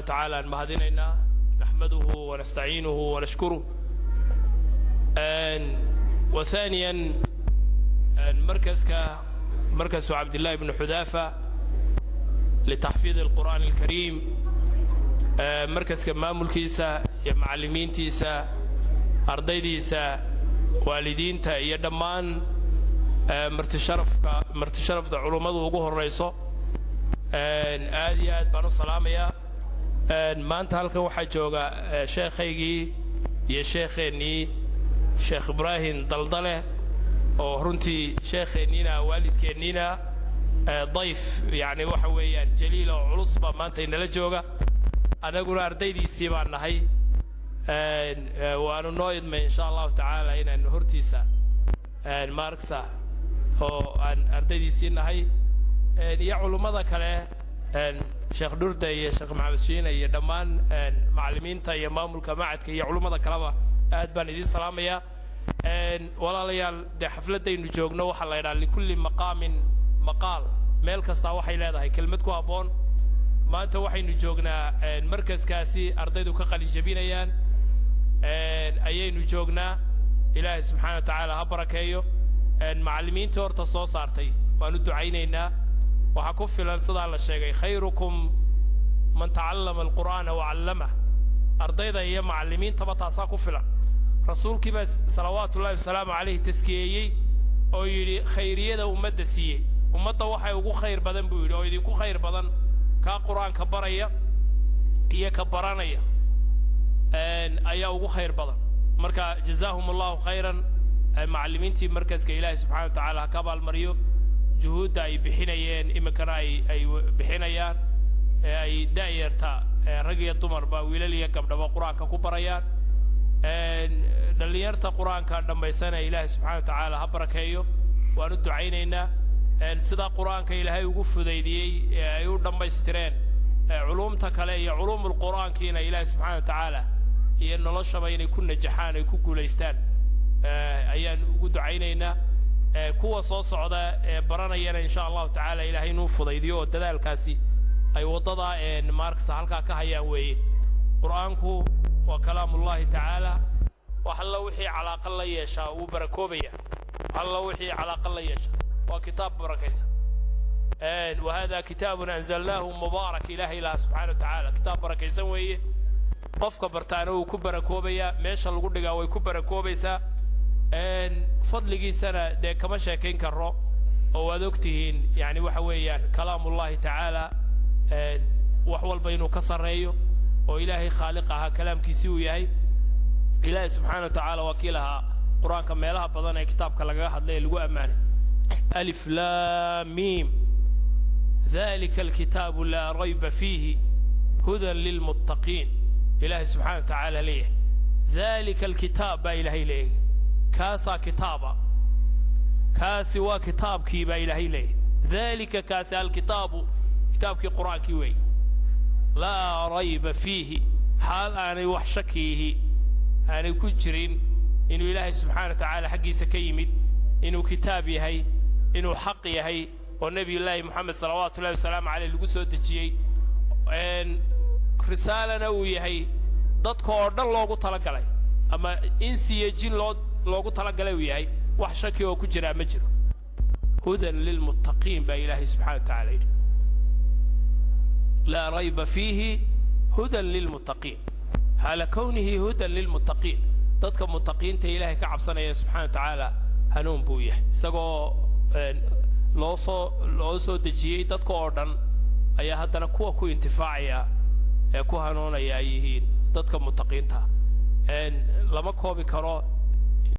Tacaala aan mahadinaynaa, naxmaduhu wanastaciinuhu wanashkuruh. Wa haaniyan, markaska markasu Cabdillahi bnu Xudaafa litaxfiid alqur'aan alkariim, markaska maamulkiisa iyo macallimiintiisa, ardaydiisa, waalidiinta iyo dhammaan martisharafka, martisharafta culummadu ugu horrayso, aad iyo aad baan u salaamayaa. Maanta halkan waxaa jooga sheekhaygii iyo sheekheennii, Sheekh Ibraahim Daldale, oo runtii sheekheenniina, waalidkeenniina, dayf yacni waxa weeyaan jaliil oo culus baa maanta inala jooga. Annaguna ardaydiisii baan nahay. Waanu noo idmay, insha Allahu tacaala, inaanu hortiisa maaragsa oo aan ardaydiisii nahay, iyo culummada kale, Sheekh Dhurda iyo Sheekh Maxamed Shiine iyo dhammaan macallimiinta iyo maamulka macadka iyo culummada kaleba, aad baan idiin salaamayaa. Walaalayaal, dee xafladdaynu joogno waxaa la yidhaha likulli maqaamin maqaal, meel kastaa waxay leedahay kelmad ku habboon. Maanta waxaynu joognaa markaskaasi ardaydu ka qalin jebinayaan ayaynu joognaa. Ilaahay subxaana wa tacaala ha barakeeyo macallimiintii horta soo saartay, waan u ducaynaynaa. Waxaa ku filan sidaa la sheegay, khayrukum man tacallama alqur'aana wacallamah. Ardayda iyo macallimiintaba taasaa ku filan. Rasuulkii baa salawaatu ullahi wasalaamu calayhi taskiyeeyey oo yidhi khayriyada ummadda siiyey, ummadda waxay ugu khayr badan buu yidhi oo idinku khayr badan kaa Qur-aanka baraya iyo ka baranaya ayaa ugu khayr badan. Marka jazaahum Allahu khayran macallimiintii markaska, Ilaahay subxana wa tacaala ha ka abaalmariyo juhuudda ay bixinayeen, iminkana ay bixinayaan, ee ay da'yarta, rag iyo dumarba, wiilal iyo gabdhaba, Qur-aanka ku barayaan. Dhallinyarta Qur-aanka dhammaysanaya Ilaahay subxana wa tacaala ha barakeeyo, waan u ducaynaynaa. Sidaa Qur-aanka Ilaahay ugu fudaydiyey ee ay u dhammaystireen, culuumta kale iyo culuumulqur'aankiina Ilaahay subxana wa tacaala iyo noloshaba inay ku najaxaan, ay ku guulaystaan ayaan ugu ducaynaynaa. Kuwa soo socda ee baranayana, insha Allahu tacaala, Ilahay inuu fudaydiyo oo dadaalkaasi ay waddada maarkasa halkaa ka hayaan weeye. Qur'aanku waa kalaamullahi tacaala. Wax alla wixii calaaqa la yeeshaa wuu barakoobaya. Wax alla wixii calaaqa la yeeshaa, waa kitaab barakaysan. Wa hada kitaabun anzalnaahu mubaarak, Ilahay laha subxana wa tacaala, kitaab barakaysan weeye. Qofka bartaana wuu ku barakoobayaa, meesha lagu dhigaa way ku barakoobaysaa. Fadligiisana dee kama sheekayn karo oo waad og tihiin, yani waxa weeyaan kalaamullahi tacaala wax walba inuu ka sarreeyo oo Ilaahay khaaliq ahaa kalaamkiisii uu yahay. Ilaahay subxaana wa tacaala waa kii lahaa Qur-aanka meelaha badan ee kitaabka lagaga hadlay ee lagu ammaanay: alif lam mim dalika alkitaabu laa rayba fiihi hudan lilmuttaqiin. Ilaahay subxana wa tacaala leeyahay dalika alkitaab baa Ilaahay leeyahay, kaasaa kitaaba, kaasi waa kitaabkii baa Ilaahay leeyahay. Dalika kaasi, alkitaabu, kitaabkii Qur-aankii weeye, laa rayba fiihi, xaal aanay wax shakiihi aanay ku jirin inuu Ilaahay subxaana wa tacaala xaggiisa ka yimid, inuu kitaab yahay, inuu xaq yahay oo Nebiyullaahi Moxamed salawaatu ullahi wasalaamu caleyh lagu soo dejiyey, risaalana uu yahay dadka oo dhan loogu talagalay, ama insi iyo jin loogu talagalay uu yahay, wax shaki oo ku jiraa ma jiro. Hudan lilmuttaqiin baa Ilaahay subxana wa tacala yidhi, laa rayba fiihi hudan lilmuttaqiin, xaala kownihi hudan lilmuttaqiin, dadka muttaqiinta Ilaahay ka cabsanaya subxana wa tacaala hanuun buu yahay. Isagoo loo soo dejiyey dadka oo dhan ayaa haddana kuwa ku intifaacaya ee ku hanuunaya ay yihiin dadka muttaqiinta. Lama koobi karo.